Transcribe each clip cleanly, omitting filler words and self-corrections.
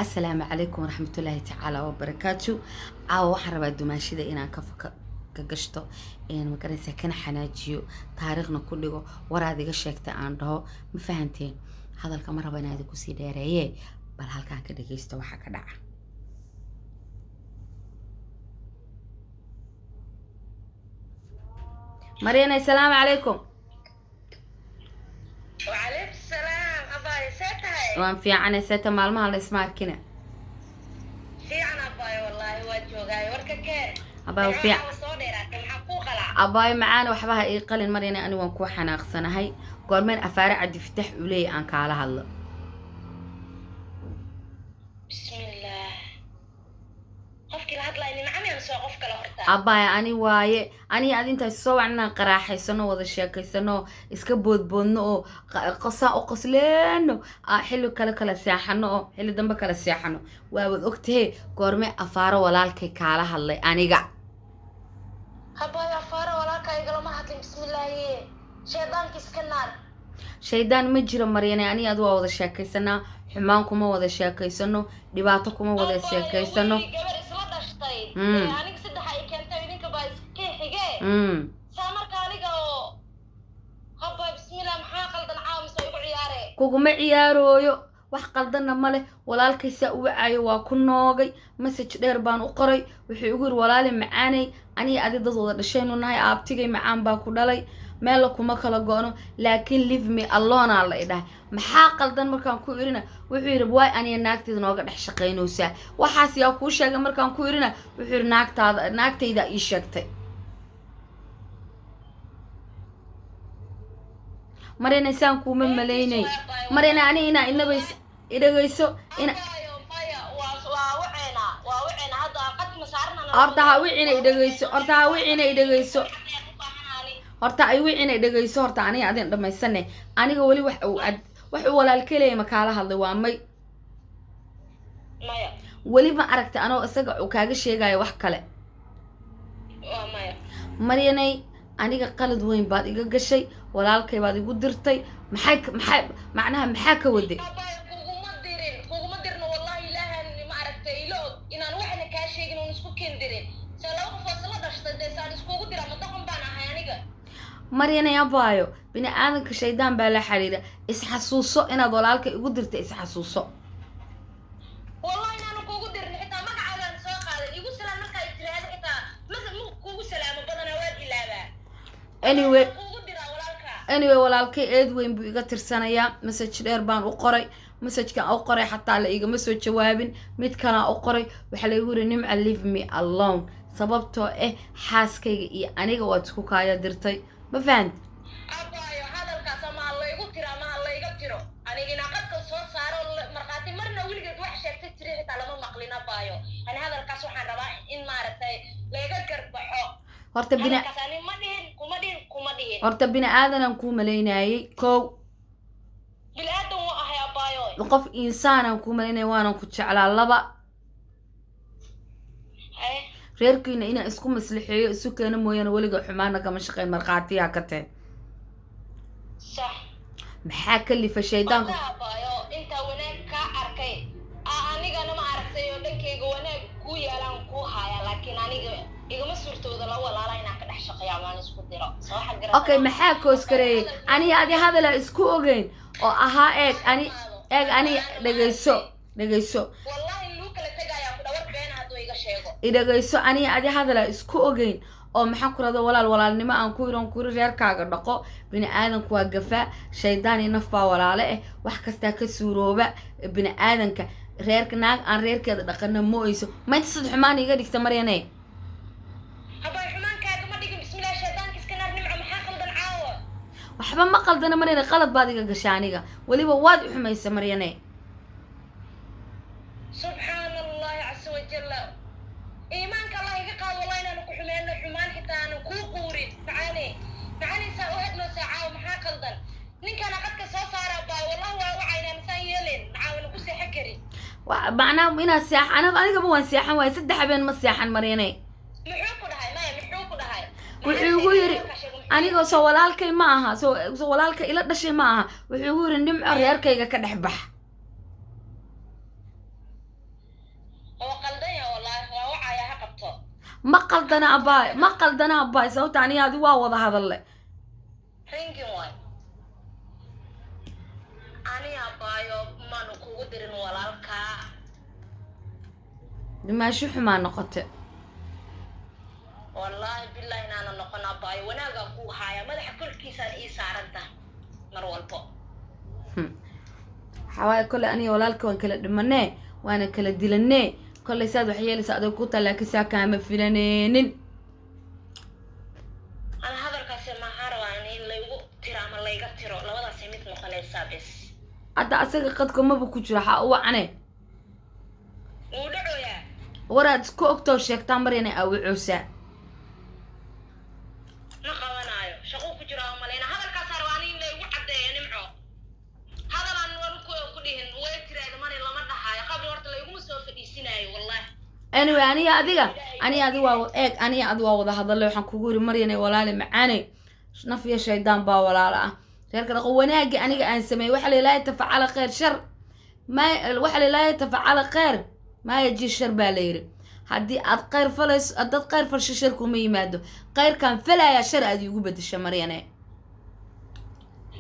Assalaamu calaykum waraxmatullaahi tacaala wabarakaatu. Caawa waxaan rabaa dumaashida inaan ka ka gashto, magaraysa, kana xanaajiyo, taariikhna ku dhigo waraad iga sheegtay aan dhaho. Ma fahanteen? Hadalka ma raba inaad kusii dheereeye, bal halkaan ka dhageysto waxa ka dhaca. Maryana, assalaamu calaykum. وعليكم السلام أباي، see tahay? Waan fiicanay, seeta? Maalmaha la isma arkina. Fiican abaay, wallaahi waa joogaay. Warka kee? Abaay, fiican. Soo dheeraatay, maxaa kuu qalaa? Abaay macaan, waxba ha ii qalin. Maryana, ani waan kuu xanaaqsanahay. Goormeen afaare Cabdifitax uu leeyahy aan kaala hadlo? Bismillaah, qofkii la hadlaay nimcamiyaan soo qof kale horta? Abaay, ani waaye. Ani ad intaas soo wacan inaan qaraaxaysano, wada sheekaysano, iska boodboodno oo qosaan u qosleeno, xilli kale kala seexano oo xilli dambe kala seexano, waabad ogtahe. Goormee afaaro walaalkay kaala hadlay aniga? Habaay, afaara walaalka igalama hadlin. Bismillaahi, shaydaanka iska naar. Shaydaan ma jiro, Maryane. Ani ad waa wada sheekaysanaa, xumaan kuma wada sheekaysano, dhibaato kuma wada sheekaysano. Wiil gabar isla dhashtay. Ee, aniga saddex ay keentay, idinka baa iska xigee. Saa marka aniga oo habaa, bismillah, maxaa qaldan caawa mise igu ciyaare? Kuguma ciyaarooyo, wax qaldanna ma leh. Walaalkaysaa u wacaayo, waa ku noogay, message dheer baan u qoray. Wuxuu igu yiri, walaali macaanay, aniga adi dad wada dhashaynu nahay, aabtigay macaan baa ku dhalay, meella kuma kala go'no, laakiin leave me alone aa la idhahay. Maxaa qaldan markaan ku irina, wuxuu yidhi, waay aniga naagtayda nooga dhex shaqaynaysaa? Waxaas yaa kuu sheegay markaan ku irina, wuxuu yidhi, naagtaada, naagtaydaa ii sheegtay. Marina, saan kuuma malaynay. Marina, ani inaa inaba idhagayso ina Abaayo, maya, waa waceena, waa waceena hadda, qadka ma saarnana. Horta ha wicina, idhagayso. Horta ha wicina, idhagayso. Horta ay wicina, idhagayso. Horta aniga adin dhamaysane. Aniga weli wax uu ad wax uu walaalka leeyahay ma kaala hadlay? Waa may. Maya. Weli ma aragtay anoo isaga uu kaaga sheegayo wax kale? Waa maya. Maryanay, aniga qalad weyn baad iga gashay, walaalkay baad igu dirtay. Maxay macnaha, maxaa ka waday? Abaayo, kuguma dirin, kuguma dirno wallahi. Ilaahan ma aragtay ilo og inaan waxna kaa sheegin oon isku keen dirin. Saa laba qof oo isla dhashtay dee saan iskugu dira? Ma doqon baan ahay aniga? Maryanay abaayo, bini aadanka shaydaan baa la xiriira. Isxasuuso inaad walaalka igu dirtay, isxasuuso. Wallahi inaanu kugu dirin, xitaa magacaagaan soo qaadan. Igu salaam markaa i tiraahdo, xitaa ma kugu salaamo badanaa, waad ilaabaa. Anyway. Kugu diraa walaalka? Anyway, walaalkay eed weyn buu iga tirsanayaa. Message dheer baan u qoray, message-kan u qoray xataa la igama soo jawaabin. Mid kalaa u qoray, waxaa laigu yiri, Nimca, leave me alone, sababtoo ah xaaskayga iyo aniga waad isku kaaya dirtay. Ma fahant? Abaayo, hadalkaas ama ha laygu tiro ama ha layga tiro, aniga inaa qadka soo saaro markhaati marna weligeed wax sheegtay tiri xitaa lama maqlin. Abaayo, ani hadalkaas waxaan rabaa in maaragtay layga garbaxo. Horta bina Hadalkaas ani ma dhihin, kuma dhihin, kuma dhihin. Horta bini aadanaan kuu malaynayay, kow. Bili-aadan waa ahay, abaayo. Qof insaanaan kuu malaynaya, waanan ku jeclaa. Laba, Haye. reerkiina inaan isku maslixeeyo, isu keeno mooyaane, weliga xumaana kama shaqeyn, markhaatiyaa ka tee. Sax. Maxaa kalifa shaydaanka? Horta abaayo, intaa wanaag kaa arkay anigana ma aragtay oo dhankayga wanaag kuu yaalaan kuu haaya, laakiin aniga igama suurtooda la walaala inaan ka dhex shaqeeyo amaan isku diro. Soo waxaad garataa? Okay, maxaa koos gareeyey? Aniga adi hadala isku ogeyn oo ahaa, eeg ani, eeg ani, dhegayso, dhegayso. Wallahi luu kala tegayaa ku dhawar beena hadduu iga sheego. Idhagayso, aniga adi hadala isku ogeyn oo maxaan ku rahda, walaal, walaalnimo aan ku iron kuri, reerkaaga dhaqo. Bini aadanku waa gafaa, shaydaan iyo naf baa walaale eh, wax kastaa ka suurooba bini aadanka. Reerka naag aan reerkeeda dhaqana ma oyso. Ma inta sad xumaan iga dhigta, Maryane? Habay, xumaankaaga ma dhigin. Bismillah, shaydaanka iska naar. Nimco, maxaa qaldan caawa? Waxba ma qaldana, Maryane. Qalad baad iga gasha aniga, weliba waad i xumaysa, Maryane. Subxaana allahi casa wajalla, iimaanka Allah iga qaado. Wallahi inaanu ku xumeyno, xumaan xitaa aanu kuu quurin. Macaane, macaanaysaa u hadloosaa caawa? Maxaa qaldan? Ninkana qadka soo saara baa, wallahi waa wacaynaan saan yeelen, macaawina ku seexan karin. Macnaha inaad seex aniga, anigaba waan seexan waay, 3 habeen ma seexan, Maryane. Muxuu ku dhahay? Maya, muxuu ku dhahay? Wuxuu igu yiri, aniga soo walaalkay ma aha, soo walaalkay ila dhashay ma aha? Wuxuu igu yiri, Nimco, reerkayga ka dhex bax. Ma qaldana abaay, ma qaldana abaay, sababta aniga adi waa wada hadalle. Ringing waay. Ani abaayo maanu kugu dirin walaalkaa. Dhimaasho xumaa noqote. Wallaahi billahi inaana noqon abaayo, wanaagaa kuu haaya, madaxa korkiisaan ii saaran tahay mar walbo. Waxaa waaye kolley aniga walaalka waan kala dhimanee, waana kala dilanee. Kolley saad wax yeelaysa adag ku taa, laakiin saa kaama filaneenin. Ana hadalkaasi maxaa rabaa in laygu tiro ama layga tiro, labadaasay mid noqonaysaa bes. Hadda asaga qadka maba ku jiro, waxaa u wacane. Wuu dhacoyaa. Waraad isku ogtoo sheegtaa mar inay awicoosaa. Ma qabanaayo, shaquu ku jiro aan malayna. Hadalkaasaa rabaa ani in laygu caddeeyo. Nimco, hadalaan wan ku dhihin way tiraada mani lama dhahaayo, qabri horta layguma soo fadhiisinaayo wallahi. Anyway, aniga adiga waa eeg, aniga adi waa wada hadalay. Waxaan kugu yiri Maryanay, walaale macaaney, naf iyo shaydaan baa walaalo ah, reerka dhaqo. Wanaagii aniga aan sameeyey waxa la ilaahay tafacala khayr shar ma waxa la ilaahay tafacala khayr maa yaji shar baa la yiri. Haddii aad khayr falayso, haddaad khayr falsho, shar kuma yimaado. Khayrkaan falayaa shar aad iigu bedesha, Maryane.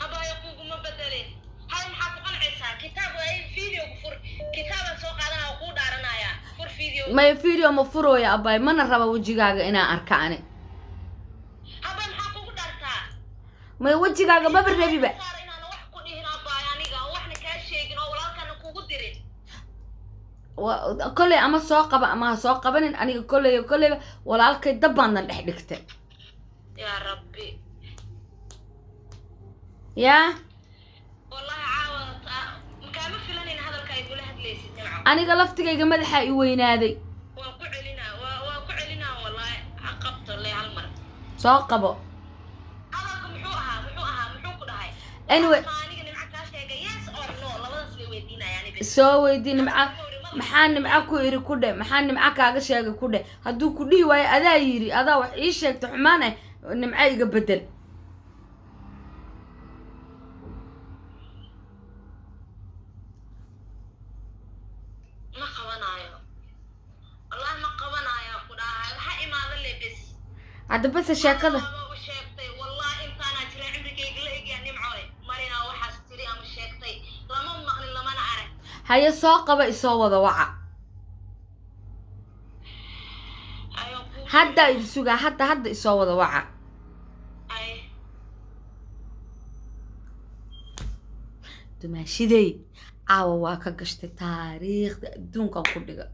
Habaayo kuguma bedelin. Hal maxaa ku qancaysaa? Kitaab waa in video ku fur, kitaabaan soo qaadanaa oo kuu dhaaranayaa. Fur video. Maya, video ma furooya abaay, mana raba wejigaaga inaan arka ani. Habaa maxaa kugu dhaartaa? Maya, wejigaaga maba rabiba. Saar inaan wax ku dhihin abaayo, aniga oo waxna kaa sheegin oo walaalkana kugu dirin. Kolley ama soo qaba ama ha soo qabanin, aniga kolley kolleyba walaalkay dab baadnan dhex dhigtay. Yaa rabbi. Yaa. Wallahi caawa makaama filanayn hadalka ay gula hadlaysid, Nimco. Aniga laftigayga madaxaa i weynaaday. Waan ku celinaa, waa ku celinaa wallahi, ha qabto le hal mar. Soo qabo. Hadalka muxuu ahaa? Muxuu ahaa? Muxuu ku dhahay? Anyway. Waxaa aniga Nimco kaa sheegay, yes or no, labadaas lay weydiinaya ani bes. Soo weydii Nimca, maxaa Nimco ku iri ku dhe, maxaa Nimco kaaga sheegay ku dhe. Hadduu ku dhihi waayo adaa yiri, adaa wax ii sheegta xumaan ah, Nimco iga bedel. Ma qabanaayo wallahi, ma qabanaayo ku dhahay, ha imaado le bes. Hadda base sheekada. Waaba sheegtay wallahi, intaanaa jira cimrigayga la egyaa, Nimcoy, marinaa waxaas tiri ama sheegtay lama maqlin lamana arag. Haye, soo qaba, isoo wada waca. Ayuu kuu Hadda idi sugaa, hadda hadda isoo wada waca. Ay. Dumaashidey caawa waa ka gashtay taariikhda adduunkan ku dhiga,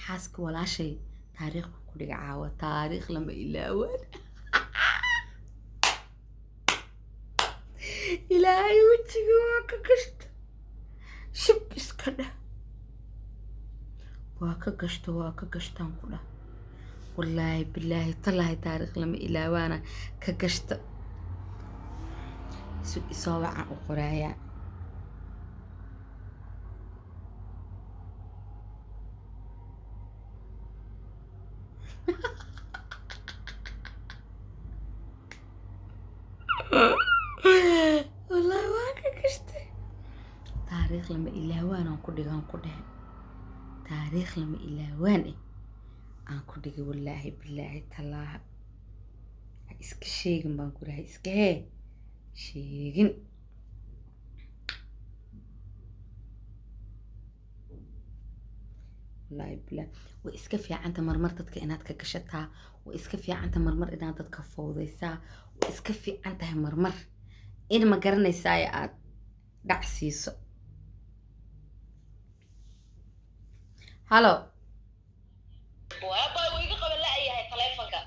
xaaska walaashay taariikh baan ku dhiga caawa, taariikh lama ilaawaan. Ilaahay wejiga waa ka gashta, shib iska dheh, waa ka gashta, waa ka gashtaan ku dhah. Wallaahi bilaahi tallaahi taariikh lama ilaawaana ka gashta. Sug, isoo wacan u qoraayaa. Wallaahi waa ka gashtay taariikh lama ilaawaan aan ku dhigaan ku dhehe, taariikh lama ilaawaan eh aan ku dhigay. Wallaahi bilaahi tallaaha, ha iska sheegin baan ku dhahay, iska hee sheegin. Wallaahi bilaahi way iska fiicanta marmar dadka inaad ka gashataa, way iska fiicanta marmar inaad dadka fowdaysaa, way iska fiican tahay marmar in ma garanaysaa aad dhac siiso. Halo. Waaba wuu iga qaban la'yahay taleefanka.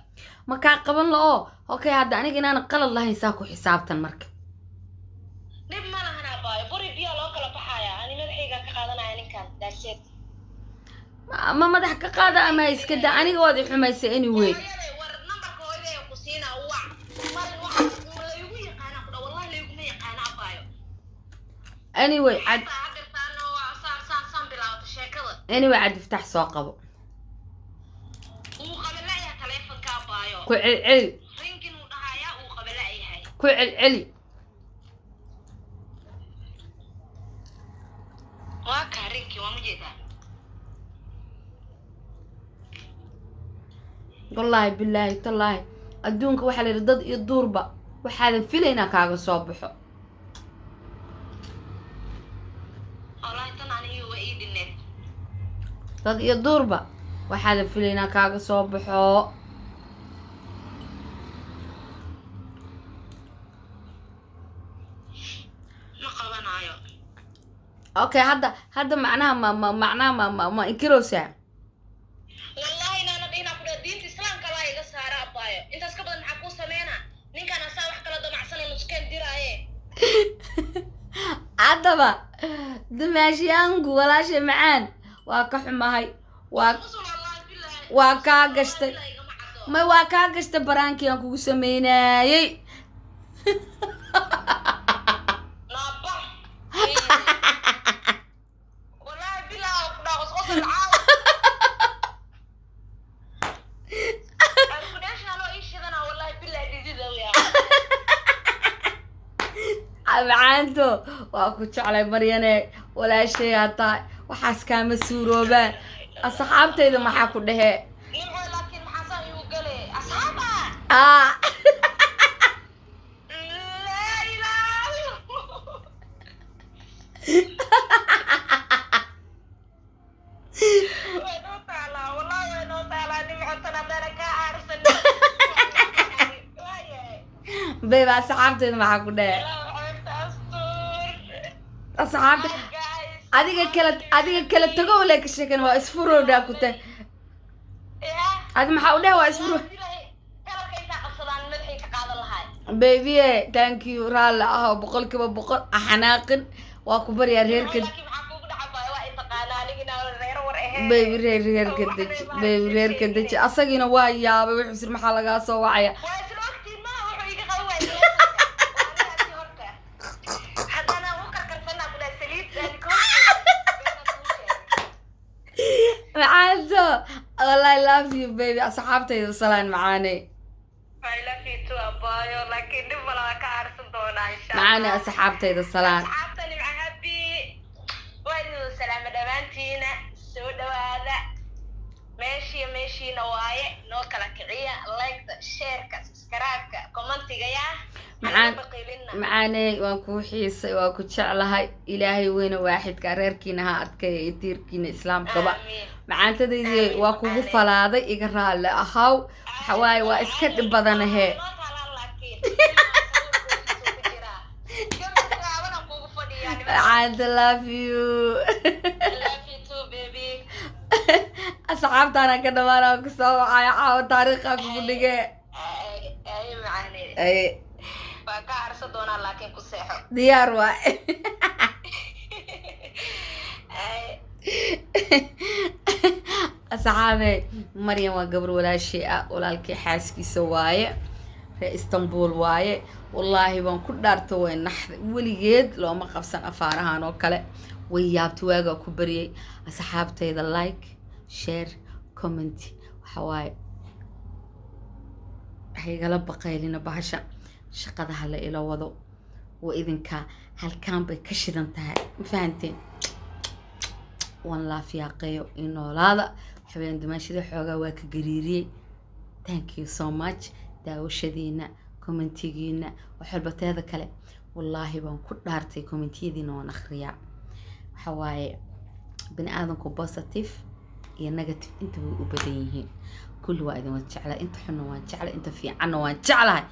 Ma kaa qaban la-oo? Okay, hadda aniga inaanan qalad lahayn saa ku xisaabtan marka. Dhib ma lahan abaayo, buri biyaa loo kala baxaaya, ani madaxaygaa ka qaadanaya ninkan daaseed. Ma madax ka qaada ama iska da, aniga waad i xumaysay anyway. Hooyaday, war nambarka hooyaday ku siinaa, wac. Marin waxaas laygu yaqaana ku dha, wallahi layguma yaqaana abaayo. Anyway cad. Xataa hadirtaana waa saan saan saan bilaawata sheekada. Anyway, Cabdifataax soo qabo. Wuu qaban la'yahay taleefanka abaayo. Ku celceli. Ringing uu dhahayaa, wuu qaban la'yahay. Ku celceli. Waa kaa ringing, waa ma jeedaa? Wallaahi, bilaahi, tallaahi, adduunka waxaa la yidhi dad iyo duurba waxaadan filaynaa kaaga soo baxo. Wallahi tan aniga waa ii dhineed. Dad iyo duurba waxaadan filaynaa kaaga soo baxo. Ma qabanayo. Okay, hadda macnaha ma macnaha ma inkirowsaa? Wallahi inaana dhihinaa ku dhaha, diinta islaamka laa iga saara. Abaayo, intaas ka badan maxaa kuu sameynaa? Ninkaan asaa wax kala damacsano, nuskeen diraaye. Haddaba dumaashiyaanku, walaashay macaan, waa ka xumahay, waa Qusul, wallahi billahi. waa kaa gashtay. Billahi igama caddo. May, waa kaa gashtay baraankii aan kugu sameynayey. Naaba wallahi billahi oo ku dhaha, qosqosol caawa air anoo ii shidana, wallahi billahi dhidida yaa. Macaanto, waa ku jeclay. Maryane, walaashay aa tahay, waxaas kaama suuroobaan. Asxaabtayda maxaa ku dhehee? Nimco, laakiin maxaa saa igu gale asxaaba? Aa. Laa ilaaha. Way noo taalaa, wallahi way noo taalaa. Nimco, tan haddana kaa aarsan waayahay. Babe, asxaabtayda maxaa ku dhehee? Ilaahu ceebta astur. Asxaabta Hi guys. Adiga kala tagow le ka sheekan, waa isfurowdhaa ku tahay. Yeah. Adi maxaa u dheh? Waa isfuro. Kalarka intaa qabsadaan madaxay ka qaadan lahay. Baby, thank you, raalli ah 100%, xanaaqin, waa ku baryaa reerka. Laakiin maxaa kuugu dhaca baay? Waa i taqaanaa aniga inaan reer war ahayn. Baby, reerka deji, baby, reerka deji. Asagiina waa yaabay, wuxuu sir maxaa lagaa soo wacaya? Waa isla ogtiin, ma wuxuu iga qaban waayay telefoonka. Waa aniga horta haddana u karkarsanaa ku dhahay saliid aan ka Macaanto, wallahi love you, baby. Asxaabtayda salaan, macaane. I love you too, abaayo, laakiin dhib mala, waa ka aarsan doonaa insha Macaane, Allah. Asxaabtayda salaan. Asxaabta Nimca Happy waa idin salaama dhammaantiina. Soo dhawaada, meeshiiyo meeshiina waaye. Noo kala kiciya like-ta, share-ka, subscribe-ka, comment-iga yaa. Macaan. Baqiilina. Macaane, waan kuu xiisay, waa ku jeclahay. Ilaahay weyne waaxidka reerkiina ha adkeeya iyo tiirkiina islaamkaba. Aamiin. Macaantadaydii, waa kugu falaaday, iga raalli ahaw. Waxa waaye waa iska dhib badanahe. Noo taalaan, laakiin ku jiraa gabadha gaaban kugu fadhiyaa. Macaanta, love you. Love you too, baby. Asxaabtaana ka dhamaana kusoo wacaya caawa, taariikha kugu dhige. Ay ay, macaane. Ay. Waa ka aarsan doonaa, laakiin ku seexo. Diyaar waay. Ay. Asxaabe, Maryam waa gabar walaashay ah, walaalkii xaaskiisa waaye, reer Istanbul waaye. Wallaahi baan ku dhaarta, way naxday, weligeed looma qabsan afaarahan oo kale. Way yaabtay, waagaa ku baryay. Asxaabtayda, like, share, comment, waxa waaye waxay igala baqaylina bahasha shaqada hala ila wado. Waa idinka, halkaan bay ka shidan tahay, ma fahanteen? Waan laafiyaaqeeyo in noolaada waxaweyaan. Dumaashada xoogaa waa ka gariiriyey. Thank you so much daawashadiina, comment-igiina, wax walba. Teeda kale, wallaahi baan ku dhaartay, comment-iyadiina waan akhriyaa. Waxa waaye bini aadamku positive iyo negative inta way u badan yihiin. Kulli waa idin wada jeclahay, inta xunna waan jeclay, inta fiicanna waan jeclahay.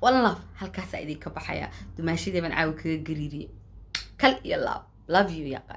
One love, halkaasaa idinka baxaya. Dumaashadii baan caawi kaga gariiriyey. Kal iyo laab, love you yaqa.